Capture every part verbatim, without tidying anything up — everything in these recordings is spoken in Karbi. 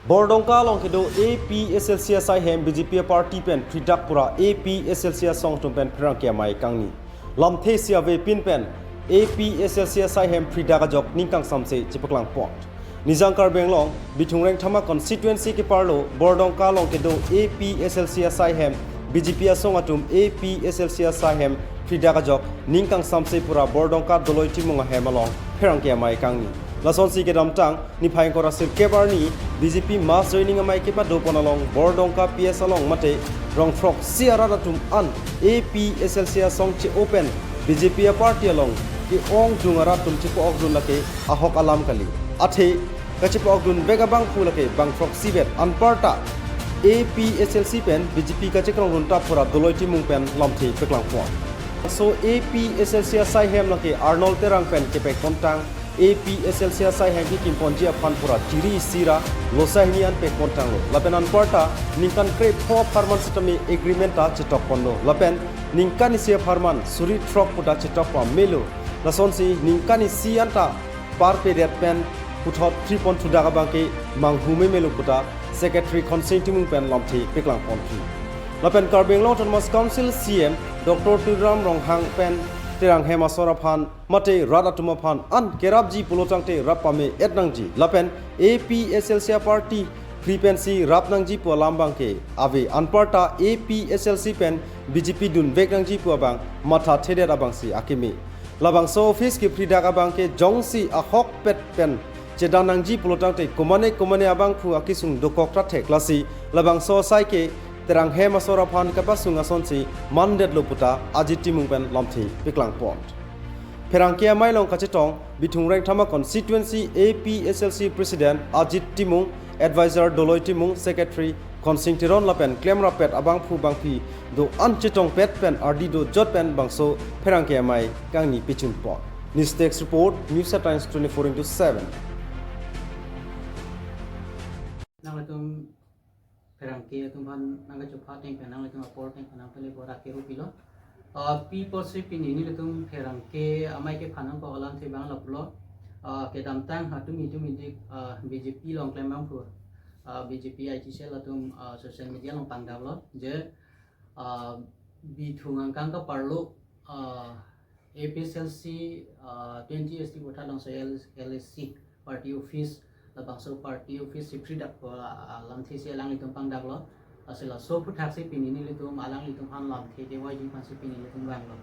Bordongka along kedo A P S L C asai hem B J P aparty pen phridak pura A P S L C asong atum pen pherangke amei kangni. Lamthe isi avepin pen A P S L C asai hem phridak ajok ning kangsamse chepaklang pon. Nijang Karbi Anglong, Bithung Rengthama constituency keparlo Bordongka along kedo A P S L C asai hem B J P asong atum A P S L C asai hem phridak ajok ning kangsamse pura Bordongka Doloi Timung ahem along pherangke amei kangni. Lasonsi kedamtang niphai ingkoi ra sirkep arni B J P mass joining amei kepado pon along Bordongka P S along mate rong throksi arat atum an A P S L C asong che-o pen B J P aparty along ke-ongdung arat atum chepa-okdun lake ahok alam kali. Athe kachepa-okdun vek abangphu lake bang throksi vet anparta A P S L C pen B J P kachekrongdun ta pura Doloi Timung pen lamthe paklang pon. So A P S L C asai hem lake Arnold Terang pen kepek pontang A P S L C asai hem kekim ponji aphan pura chiri isi ra losa hini an pek pontanglo. Lapen anparta ningkan krepho apharman sitame agreement ta chetok ponlo. Lapen ningkan isi apharman suri throk puta chetok pamelo. Lasonsi ningkan isi anta parpedet pen puthot thri pon thudak abangke manghu memelo puta Secretary Khonsing Timung pen lamthe paklang ponji. Lapen Karbi Anglong Autonomous Council C E M Doctor Tuliram Ronghang pen Terang hem asor aphan mate rat atum aphan an kerapji pulo tangte rap pame-et nangji. Lapen A P S L C aparty phri pensi rap nangji pu alam abangke ave, anparta A P S L C pen B J P dunvek nangji pu abang matha thedet abangsi akeme. Labangso office kephridak abangke jongsi ahokpet pen chedan nangji pulo tangte komane komane abangphu akesung dokok ta thek, lasi labangso asai ke Terang hem asor aphan kapasung asonsi mandetlo puta Ajit Timung pen lamthe paklang pon. Pherangke amei along kachetong Bithung Rengthama constituency A P S L C president Ajit Timung, advisor Doloi Timung, secretary Khonsing Teron lapen klemrapet abangphu bangphi do-an chetongpet pen ardi dojot pen bangso pherangke amei kangni pachun pon. News Desk Report, News Times twenty-four into seven. Nanglitum pherangke atum aphan nangkachupha ateng pen nanglitum apor ateng pen nangpale borak keru pilo. Ah, pi apotsi pini nelitum pherangke amei kephan nangkok alamthe abang lapulo. Ah, kedamtang ha tumi tumi dik, ah, B J P along klem abangphu, ah, B J P I T cell atum, ah, social media along pangdaklo je, ah, Bithung angkang keparlo, ah, A P S L C, ah, twenty S T Vothatlangso L-, L A C party office, labangso party office si phridak pu, ah, lamthe si alanglitum pangdaklo. Lasi laso aphuthaksi pini nelitum alanglitum aphan lamthe kevoiji aphansi pini nelitum vanglo.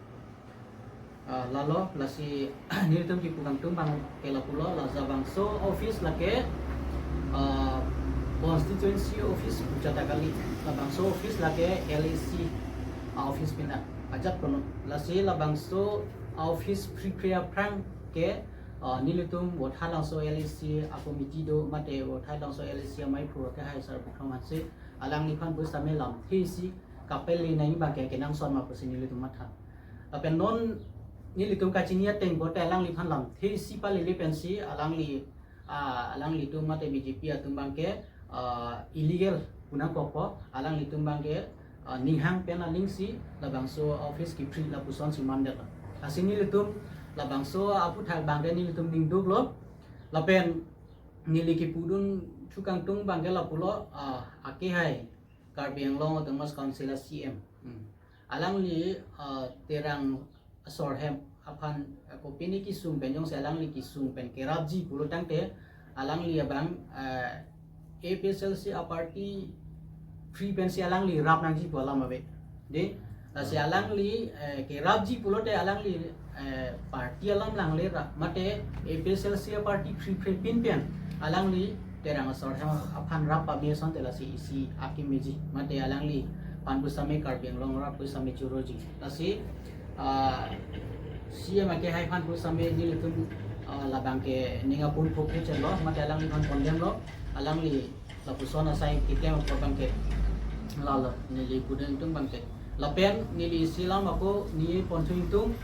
Ah, lalo, lasi nelitum kipu kangtung abangke lapulo, la labangso office lake, ah, constituency office pu jata kali, labangso office lake L A C, ah, office pinda ajat kono. Lasi labangso office phriphri aphrang ke, ah, nelitum Vothatlangso L A C a-committee do mate Vothatlangso L A C ameiphu kehai Sarbikrom Hanse alangliphan pusitame lamthe isi kapele nangji abangke kenangsot ma pusi nelitum matha. Lapen non nelitum kachini ateng pote alangliphan lamthe isi palele pensi alangli, ah, alanglitum mate B J P atum abangke, ah, illegal pu nangkokpo, alanglitum abangke, ah, ninghang pen alingsi labangso office kephri lapusonsi mandetlo. Lasi nelitum labangso aputhak abangke nelitum ningduklo. Lapen neli kipudun thu kangtung abangke lapulo, ah, akehai Karbi Anglong Autonomous Council a-C E M. Hmm. Alangli, ah, Terang asor hem aphan, ah, kopine kesung pen jongsi alangli kesung pen kerapji pulo tangte alangli abang, ah, A P S L C a-party phri pensi alangli rap nangji pu alam ave. De, lasi alangli, eh, kerapji pulote alangli, eh, party alam langle ra, mate A P S L C a-party phriphri pin pen alangli Terang asor hem aphan rap pame asonte lasi isi akemeji, mate alangliphan pusitame Karbi Anglong arat pusitame choroji. Lasi, ah, C E M akehai aphan pusitame nelitum, ah, labangke ning apun phuk chelo, mate alangliphan condemn lo, alangli lapuson asai keklem apot abangke. Lalo, neli kudeng tung abangke. Lapen neli isi alam ako neli pon thu ingtung,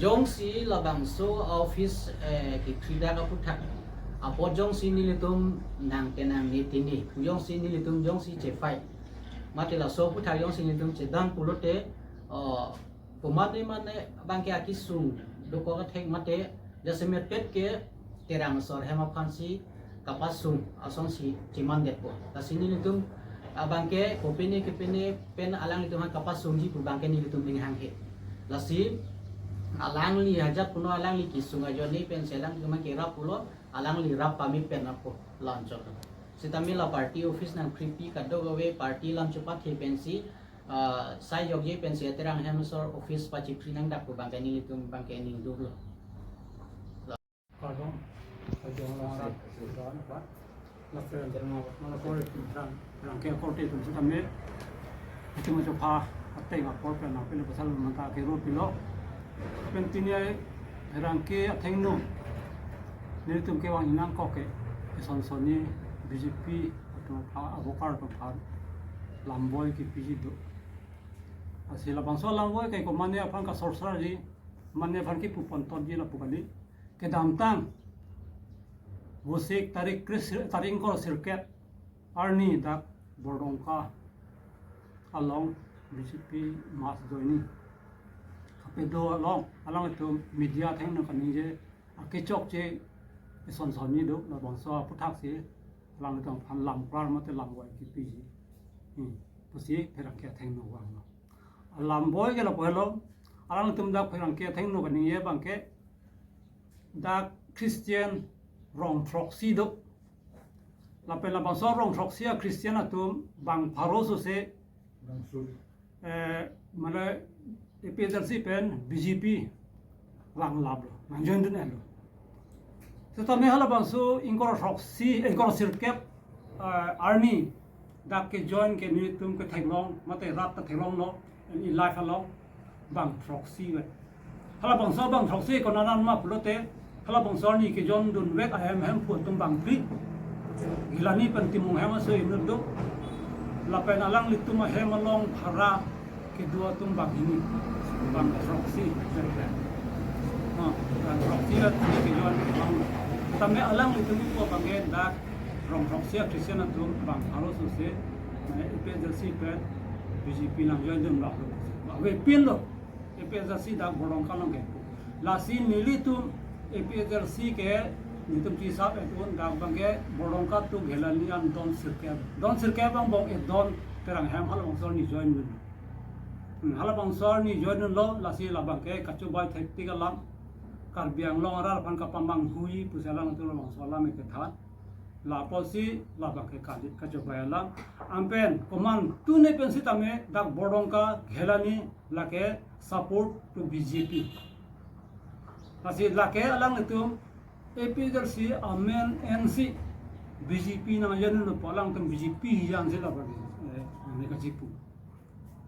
jongsi labangso office, eh, kephridak aputhak apot jongsi nelitum nang tenang ne tini, jongsi nelitum jongsi chefai, mate laso aputhak jongsi nelitum chedan pulote, oh, komane mane abangke akesung dokok athek mate jasemet pet ke Terang asor hem aphansi kapasung asonsi chemandetpo. Lasi nelitum abangke kopine kepine pen alanglitum aphan kapasungji pu abangke nelitum ninghanghe. Lasi alangli ajat punon alangli kesung ajoine pensi alanglitum aphan kerap pulo, alangli rap pame pen apot la-anchot. Sitame la party office nangkrepi, kadokave party alam chepathe pensi, ah, sai jokje pensi Terang Hem Asor office pachipri nangdak pu abangke nelitum abangke ning dolo. Kardom, kardom, lapen mane kor Pherang, Pherangke akorte atum sitame itum ajok pha ateng apor pen apel pasal manta kero pilo. Pen pini ai Pherangke athengno nelitum kevang nangkok ke, eson sonni B J P atum aphan, avokar atum aphan lamboi kepiji do. Lasi labangso lamboi ke komatne aphan kasorsarji, komatne aphan kepu pontotji lapu kali. Kedamtang Vosik tarik kre-, tarik ingkoi sirkep arni dak Bordongka along B J P mass joining kapedo along alanglitum media athengno kaningje akechokche eson sonni do, labangso aputhaksi alanglitum aphan lamklar mate lamboi kepiji. Hmm. Pusi Pherangke athengno vanglo. Alamboi ke lapu helo, alanglitum dak Pherangke athengno kaningje abangke dak Christian rong throksi do. Lapen labangso rong throksi a-Christian atum bang pharo sose, eh, mane A P H L C pen B J P vanglaplo, nangjoindun-etlo. Sitame halabangso ingkoi throksi, ingkoi sirkep, eh, arni dak kejoin ke nelitum ketheklong, mate rat ta theklonglo, en i life along bang throksi vet. Halabangso bang throksi konat ma pulote, halabangso arni kejoindunvek ahem hemphu atum bang phli. Ghelani pen Timung Hem aso inut do. Lapen alanglitum ahem along phara kedo atum bang hini, bang throksi. Ah, bang throksi vet kejoin bang. Tame alanglitum pu abangke dak rong throksi a-Christian atum bang pharo sose, mane A P H L C pen B J P nangjoindun bak lo. Avepinlo. A P H L C dak Bordongka along ke. Lasi nelitum A P H L C ke nelitum chisap-et un dak abangke Bordongka to Ghelani an don sirkep. Don sirkep angbong e don Terang Hem halabangso arni joindun. Hmm, halabangso arni joindunlo, lasi labangke kachobai thektik alam, Karbi Anglong arat aphan kapamanghui pusi alanglitum labangso alam kethan. Lapusi labangke kali kachobai alam. Anpen komantu ne pen sitame dak Bordongka Ghelani lake support to B J P. Lasi lake alanglitum A P H L C amen ensi B J P nangjoindunlo pu alangtum B J P hijan si labang, eh, ne kachipu.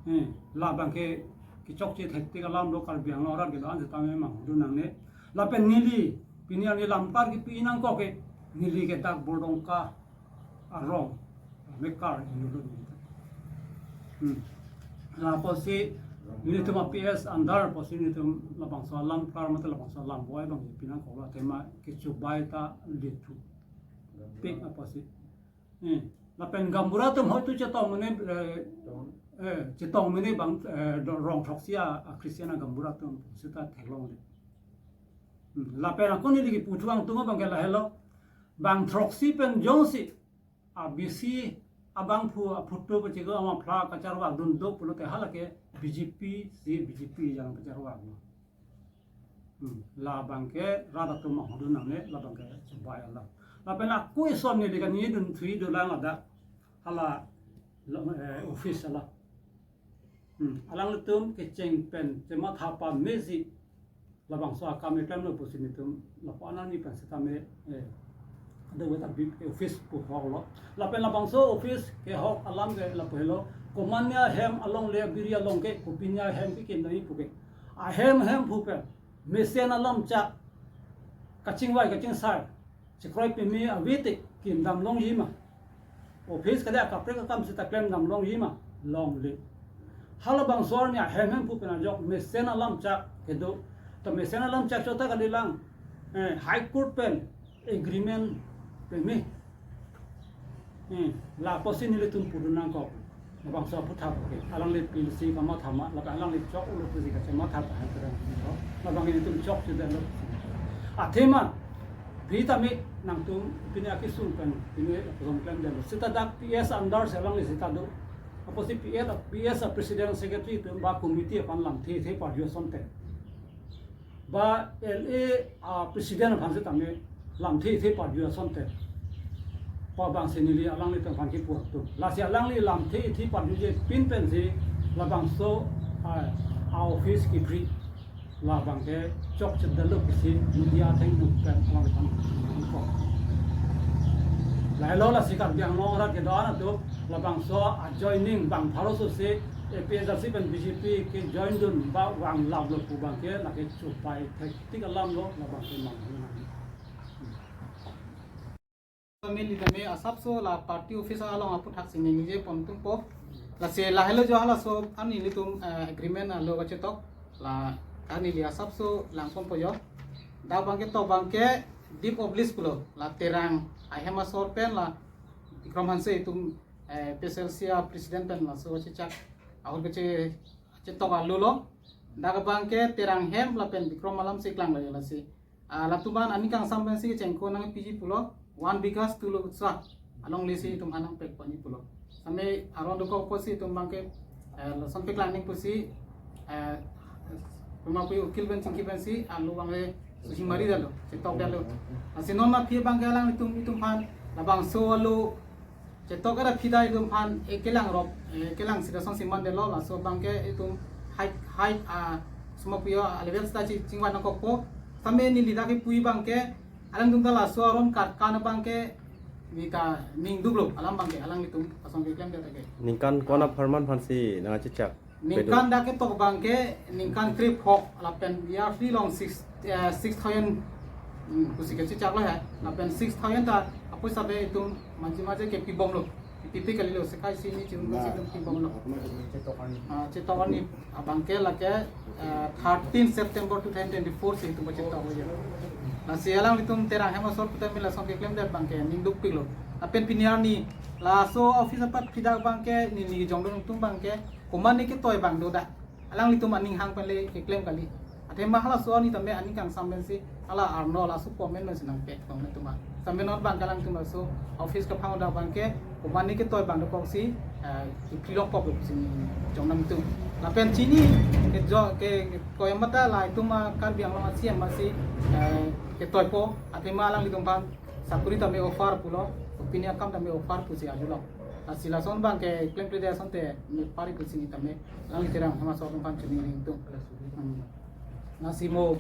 Eh, labangke kechokche thektik alam do, Karbi Anglong arat kedo-an sitame mangdun nangne. Lapen neli, pini arni lamklar kepi nangkok ke, neli ke dak Bordongka arong mekar inut lo neli. Hmm. Lapusi nelitum a-P S under pusi nelitum labangso alamklar mate labangso alamboi abang pi nangkoklo, athema kechobai ta lethu. Pik apusi. Eh, lapen gaonbura atum hoitu chetong mene, eh, eh, chetong mene bang, eh, do-, rong throksi a, a-Christian a gaonbura atum seta theklongle. Hmm, lapen ako neli kipu thuang tung abangke lahelo. Bang throksi pen jongsi a-B C abangphu aphuthak pachiko amaphla kacharvakdun do pulote halake B J P si B J P jang kacharvaklo. Hmm, labangke rat atum mangdun nangne, labangke chobai alam. Lapen ako eson neli kaningjedun thuji dolang ladak hala, eh, office alam. Hmm, alanglitum kecheng pen chematha pameji labangso akam keklemlo pusi nelitum lapu-an arni pen sitame, eh, ada wet abi office pu hoklo. Lapen labangso office kehok alam ke lapu helo, komatne ahem alongle abiri along ke, kopine ahem kekim nangji puke. Ahem hemphu pen mesen alam chak kachingvai kachingsai, chekroi peme ave te kim dam longji ma? Office kali akaprek akam seta klem dam longji ma? Longle. Halabangso arni ahem hemphu pen ajok mesen alam chak kedo. To mesen alam chak chot ta kalilang, eh, High Court pen agreement peme. Hmm, lapusi nelitum pudun nangkok. Labangso aphuthak ke. Alangli pilsi kamatha ma, lapen alangli choklo pusi kachematha ta hai kerang. Labang nelitum chokchedetlo. Athema Ri tame nangtum pini akesung pen pini lapuson klemdetlo. Seta dak P S under si alangli seta do. Apotsi P S, P S a president secretary atum ba committee aphan lamthe the parju asonte, ba L A a president aphan setame lamthe the parju asonte, pa bang si neli alanglitum aphan kipu atum. Lasi alangli lamthe the parjuje pin pensi labangso a, a office kipri, labang ke chokchedetlo pusi media athengno pen alangphan nangkok. Lahelo lasi Karbi Anglong arat kedo-an atum labangso adjoining bang pharo sose A P H L C pen B J P kejoin dun ba vang laplo pu abang ke lake chupai thektik alamlo, labang ke mang nang. Kami neli tame asapso la party office along aphuthak si neli je pontumpo. Lasi lahelo jo halaso an nelitum, eh, agreement alo kachetok. La an neli asapso langponpo jo. Dak abang ke tok abang ke Deep of Bliss pulo. La Terang ahem asor pen la Bikram Hanse itum, eh, P S L C a president pen laso kachechak ahut kache, kachetok alo lo. Dak abang ke Terang hem lapen Bikram alam si klang lo lasi. Ah, latum aphan aning kangsam pensi chengko nangpiji pulo, one bighas two lakh sa. Alongle si itum aphan nangpek ponji pulo. Same aron dokok pusi itum abang ke, eh, lason peklang nangji pusi, eh, puma pui ukil pen chingki pensi alo abang le susi mari detlo, chetok detlo. Lasi non ma phi abang ke alanglitum itum aphan labangso alo chetok era phi ta itum aphan, eh, kelang rop, eh, kelang sida son siman detlo, laso abang ke itum height, height, ah, suma puyo, ah, level sita chi-, chingvai nangkokpo. Same neli dak kepui abang ke, alangtum ta laso aron karkan abang ke, neli ta ning duklo, alam abang ke, alanglitum asong keklemdet ke. Ningkan ko-an apharman aphansi nangchechak? Ningkan dak ketok abang ke, ningkan krepho, lapen yearly along six, eh, six thousand, hmm, pusi kachechak lo he. Lapen six thousand ta apui sabe itum maji maji kepibomlo. Pipi kalilo sekai si ni chirung si itum pibomlo. Chetok arni. Ah, chetok arni abang ke lake, eh, thirteen September two thousand twenty-four si itum chetok lo ya. Lasi alanglitum Terang hem asor puta mila song keklemdet abang ke ning dukpiklo. Lapen pini arni laso office apatphi dak abang ke neli jongdun atum abang ke komatne ketoi abang do dak. Alanglitum aning hang pen le keklem kali. Athema halaso arni tame aning kangsam pensi hala arno laso comment pensi nangpek tong netum a. Same non abang ke alangtum laso office kaphang dak abang ke komatne ketoi abang dokok si, eh, kepri longpok lo pusi neli jongdun atum. Lapen chini ke jo ke, ke koyam mata la itum a Karbi Anglong a C M a si, eh, ketoipo, athema alanglitum aphan sakuri tame offer pulo, pini akam tame offer pusi arjulo. Lasi lason abang ke klemkledet asonte nepari pusi neli tame alangli Terang hem asor atum aphan chini ring tum. Hmm. Lasi mo,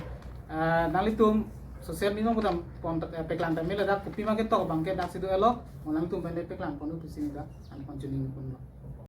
eh, nanglitum social media mo tam pon, eh, peklang tame ladak kopima ketok abang ke dak si do-etlo, mo nanglitum pen le peklang pon pusi neli dak an pon chini ring ponlo.